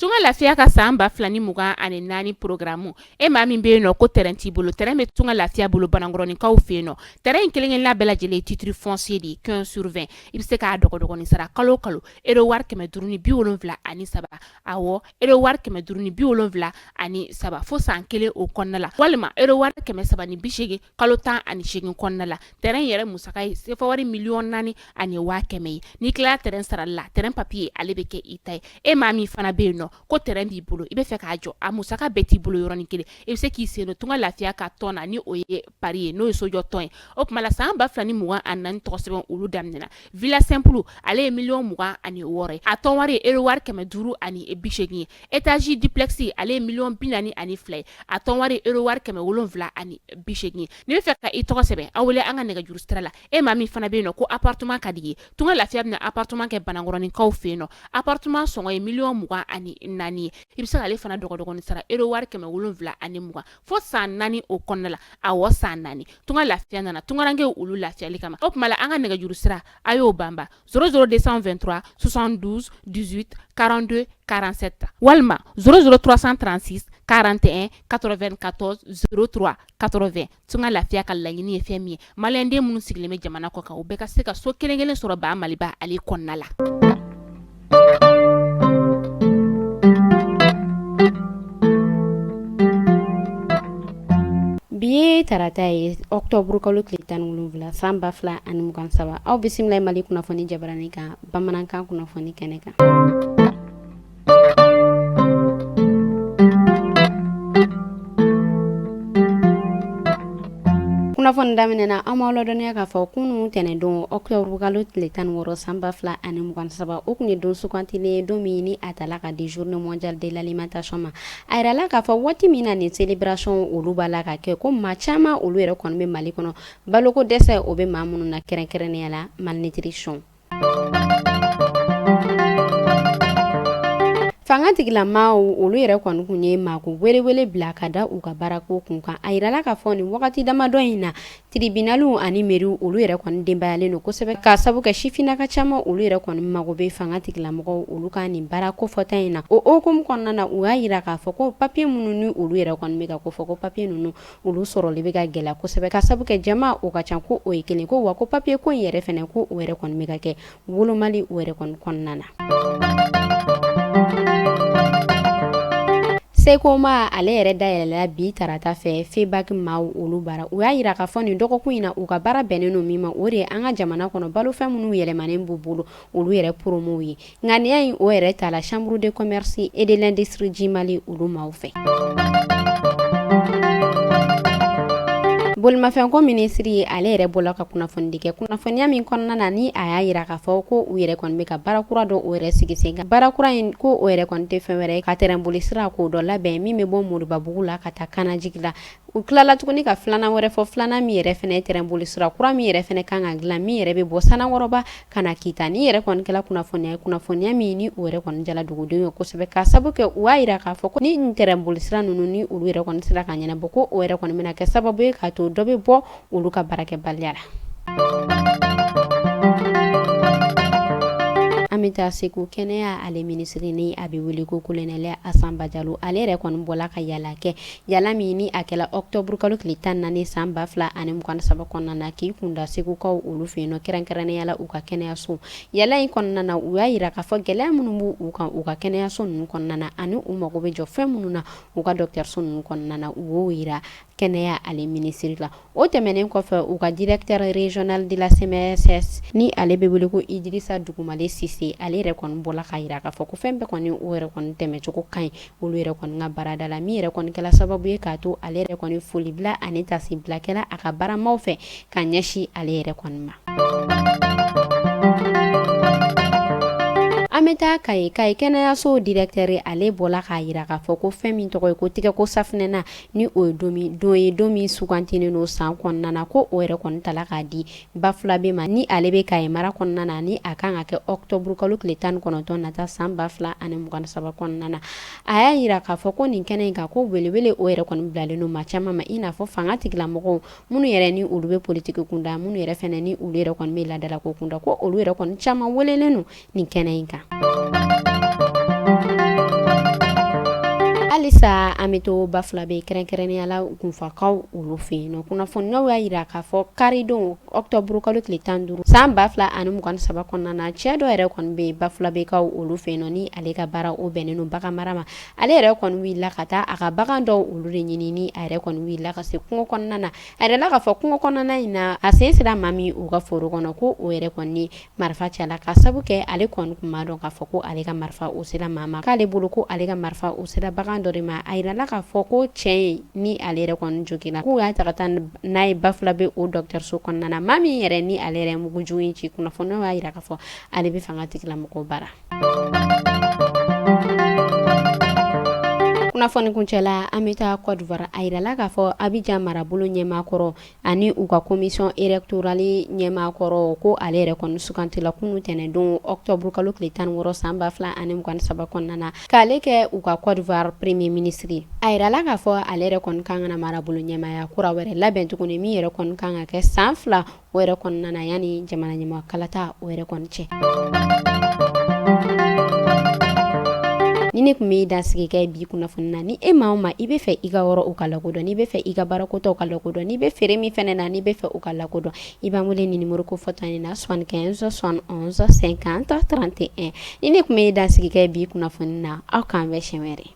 Tunga lafiya ka san 2024 programme, e maa min bɛ yen nɔ ko terrain t'i bolo, terrain bɛ Tunga lafiya bolo Banankɔrɔninkaw fɛ yen nɔ. Terrain in kelen-kelenna bɛɛ lajɛlen ye titre foncier de ye, 15 sur 20. I bɛ se k'a dɔgɔdɔgɔnin sara kalo o kalo euro wari 573, awɔ, euro wari 573 fo san kelen o kɔnɔna la, walima euro wari 380 kalo 18 kɔnɔna la. Terrain yɛrɛ musaka ye sefa wari 4,1 miliyɔn ye. N'i tilala terrain sarali la, terrain papier ale bɛ kɛ i ta ye. E maa min fana bɛ yen nɔ ko terrain b'i bolo, i bɛ fɛ k'a jɔ, a musaka bɛɛ t'i bolo yɔrɔnin kelen, i bɛ se k'i sen don Tunga lafiya ka tɔn na, ni o ye pari ye, n'o ye sojɔ tɔn ye. O tuma la, san 2024 tɔgɔ sɛbɛn olu daminɛna. Villa simple, ale ye 26 miliyɔn ye, a tɔn wari ye euro wari 580 ye. Étage duplex, ale ye 42 miliyɔn ye, a tɔn wari ye euro wari 780 ye. N'i bɛ fɛ ka i tɔgɔ sɛbɛn, aw wele an ka nɛgɛjuru sira la. E maa min fana bɛ yen nɔ ko appartement ka di ye, Tunga lafiya bɛna appartement kɛ Banankɔrɔninkaw fɛ yen nɔ. Appartement sɔngɔ ye 24 miliyɔn ye. I bɛ se k'ale fana dɔgɔdɔgɔnin sara euro wari 720 fo san 4 o kɔnɔna la, awɔ, san 4. Tunga lafiya nana tungarankew olu lafiyali kama. O tuma la, an ka nɛgɛjuru sira, a y'o banba: 00 223 72 18 42 47, walima 00 336 41 94 03 80. Tunga lafiya ka laɲini ye fɛn min ye, maliyɛnden minnu sigilen bɛ jamana kɔ kan, u bɛɛ ka se ka so kelen kelen sɔrɔ ba Maliba ale kɔnɔna la. Bi ye tarata ye, octobre kalo tile 17 san 2023. Aw bisimila Mali kunnafoni jabarani kan, bamanankan kunnafoni kɛnɛ kan. Kunnafoni daminɛ na, an b'aw ladɔnniya k'a fɔ kunun tɛnɛndon, octobre kalo tile 16 san 2023, o tun ye don sugantilen ye, don min ni a tala ka di journée mondiale de l'alimentation ma. A yirala k'a fɔ waati min na nin célébration olu b'a la ka kɛ, ko maa caman olu yɛrɛ kɔni bɛ Mali kɔnɔ, baloko dɛsɛ o bɛ maa minnu na, kɛrɛnkɛrɛnnenya la malnutrition. Fanga tigilamaw olu yɛrɛ kɔni tun ye mako welewele bila ka da u ka baarako kun kan. A yirala k'a fɔ nin wagati damadɔ in na, tribunaliw ani meriw olu yɛrɛ kɔni denbayalen don kosɛbɛ, k'a sabu kɛ sifinnaka caman olu yɛrɛ kɔni mago bɛ fanga tigilamɔgɔw olu ka nin baara kofɔta in na. O hukumu kɔnɔna na, u y'a yira k'a fɔ ko papiye minnu ni olu yɛrɛ kɔni bɛ ka kofɔ, ko papiye ninnu olu sɔrɔli bɛ ka gɛlɛya kosɛbɛ, ka sabu kɛ jama o ka ca, ko o ye kelen ko, wa ko papiye ko in yɛrɛ fɛnɛ, ko o yɛrɛ kɔni bɛ ka kɛ wolomali o yɛrɛ kɔni kɔnɔna na. Sekoma ale yɛrɛ dayɛlɛla bi tarata fɛ FEBAK maaw olu bara. U y'a yira k'a fɔ nin dɔgɔkun in na, u ka baara bɛnnen don min ma, o de ye an ka jamana kɔnɔ balofɛn minnu yɛlɛmanen b'u bolo, olu yɛrɛ promow ye. Ŋaniya in o yɛrɛ tala chambre de commerce et de l'industrie du Mali olu maaw fɛ. Bolimafɛnko minisiri ale yɛrɛ bɔla ka kunnafonidi kɛ, kunnafoniya min kɔnɔna na ni a y'a yira k'a fɔ ko u yɛrɛ kɔni bɛ ka baara kura dɔ o yɛrɛ sigi sen kan. Baara kura in, ko o yɛrɛ kɔni tɛ fɛn wɛrɛ ye ka tɛrɛnboli sira k'o dɔ labɛn min bɛ bɔ Moribabugu la ka taa Kanajigi la. U tilala tuguni ka filanan wɛrɛ fɔ, filanan min yɛrɛ fɛnɛ ye tɛrɛnboli sira kura min yɛrɛ fɛnɛ kan ka dilan, min yɛrɛ bɛ bɔ Sanankɔrɔba ka na Kita. Nin yɛrɛ kɔni kɛla kunnafoniya ye, kunnafoniya min ni o yɛrɛ kɔni jala dugudenw ye kosɛbɛ, k'a sabu kɛ u y'a yira k'a fɔ ko ni tɛrɛnboli sira ninnu ni olu yɛrɛ kɔni sera ka ɲɛnabɔ, ko o yɛrɛ kɔni bɛna kɛ sababu ye k'a to dɔ bɛ bɔ olu ka baarakɛbaliya la. An bɛ taa Segu. Kɛnɛya ale minisiri ni a bɛ wele ko kolonɛli Asan Bajalo, ale yɛrɛ kɔni bɔla ka yala kɛ, yala min ni a kɛla octobre kalo tile 14 san 2023 kɔnɔna na, k'i kunda Segukaw olu fɛ yen nɔ, kɛrɛnkɛrɛnnenya la u ka kɛnɛyaso. Yala in kɔnɔna na, u y'a yira k'a fɔ gɛlɛya minnu b'u u kan u ka kɛnɛyaso ninnu kɔnɔna na, ani u mago bɛ jɔ fɛn minnu na u ka dɔgɔtɔrɔso ninnu kɔnɔna na, u y'o yira kɛnɛya ale minisiri la. O tɛmɛnen kɔfɛ, u ka directeur régional de la CMSS ni ale bɛ wele ko Idirisa Dugumale Sise, ale yɛrɛ kɔni bɔla k'a yira k'a fɔ ko fɛn bɛɛ kɔni o yɛrɛ kɔni tɛmɛcogo ka ɲi olu yɛrɛ kɔni ka baarada la, min yɛrɛ kɔni kɛla sababu ye k'a to ale yɛrɛ kɔni folibila ani tasibila kɛla a ka baaramaw fɛ ka ɲɛsin ale yɛrɛ kɔni ma. An bɛ taa Kayi. Kayi kɛnɛyaso directeur ale bɔla k'a yira k'a fɔ ko fɛn min tɔgɔ ye ko tɛgɛko safunɛ na, ni o ye don min don ye, don min sugantinen don san kɔnɔna na, ko o yɛrɛ kɔni tala k'a di Bafulabe ma, ni ale bɛ Kayi mara kɔnɔna na, ni a kan ka kɛ octobre kalo tile 19 nata san 2023 kɔnɔna na. A y'a yira k'a fɔ ko nin kɛnɛ in kan, ko welewele o yɛrɛ kɔni bilalen don maa caman ma, i n'a fɔ fanga tigilamɔgɔw minnu yɛrɛ ni olu bɛ politiki kunda, minnu yɛrɛ fɛnɛ ni olu yɛrɛ kɔni bɛ laadalako kunda, ko olu yɛrɛ kɔni caman welelen don nin kɛnɛ in kan. Halisa an bɛ to Bafulabe, kɛrɛnkɛrɛnnenya la Gunfakaw olu fɛ yen nɔ. Kunnafoniyaw y'a jira k'a fɔ karidon octobre kalo tile 15 san 2023 kɔnɔna na, cɛ dɔ yɛrɛ kɔni bɛ yen Bafulabekaw olu fɛ yen nɔ, ni ale ka baara o bɛnnen don bagan mara ma. Ale yɛrɛ kɔni wulila ka taa a ka bagan dɔw olu de ɲini. Ni a yɛrɛ kɔni wulila ka se kungo kɔnɔna na, a yirala k'a fɔ kungo kɔnɔna in na, a sen sera maa min u ka foro kɔnɔ, ko o yɛrɛ kɔni marifa ci a la, ka sabu kɛ ale kɔni tun m'a dɔn k'a fɔ ko ale ka marifa o sera maa ma, k'ale bolo ko ale ka marifa o sera bagan dɔ de ma. A yirala k'a fɔ ko cɛ in ni ale yɛrɛ kɔni joginna, k'u y'a ta ka taa n'a ye Bafulabe o dɔgɔtɔrɔso kɔnɔna na. Maa min yɛrɛ ni ale yɛrɛ mugujugu in ci, kunnafoniyaw y'a jira k'a fɔ ale bɛ fanga tigilamɔgɔw bara. Kunnafoni kuncɛla, an bɛ taa Côte d'Ivoire. A yirala k'a fɔ Abidjan marabolo ɲɛmaa kɔrɔ ani u ka commission électorale ɲɛmaa kɔrɔ, ko ale yɛrɛ kɔni sugantila kunun tɛnɛndon octobre kalo tile 16 san 2023 kɔnɔna na, k'ale kɛ u ka Côte d'Ivoire premier ministre ye. A yirala k'a fɔ ale yɛrɛ kɔni kan ka na marabolo ɲɛmaaya kura wɛrɛ labɛn tuguni, min yɛrɛ kɔni kan ka kɛ san 2 o yɛrɛ kɔnɔna na, yanni jamana ɲɛmaa kalata o yɛrɛ kɔni cɛ. Ni ne tun bɛ dansigi kɛ bi kunnafoni na, ni e maa o maa i bɛ fɛ i ka yɔrɔ o ka lakodɔn, n'i bɛ fɛ i ka baarakota ka lakodɔn, n'i bɛ feere min fana na, n'i bɛ fɛ o ka lakodɔn, i b'an wele ni numéro ko fɔta in na 75 71 50 31. Ni ne tun bɛ dansigi kɛ bi kunnafoni na, aw k'an bɛn siɲɛ wɛrɛ.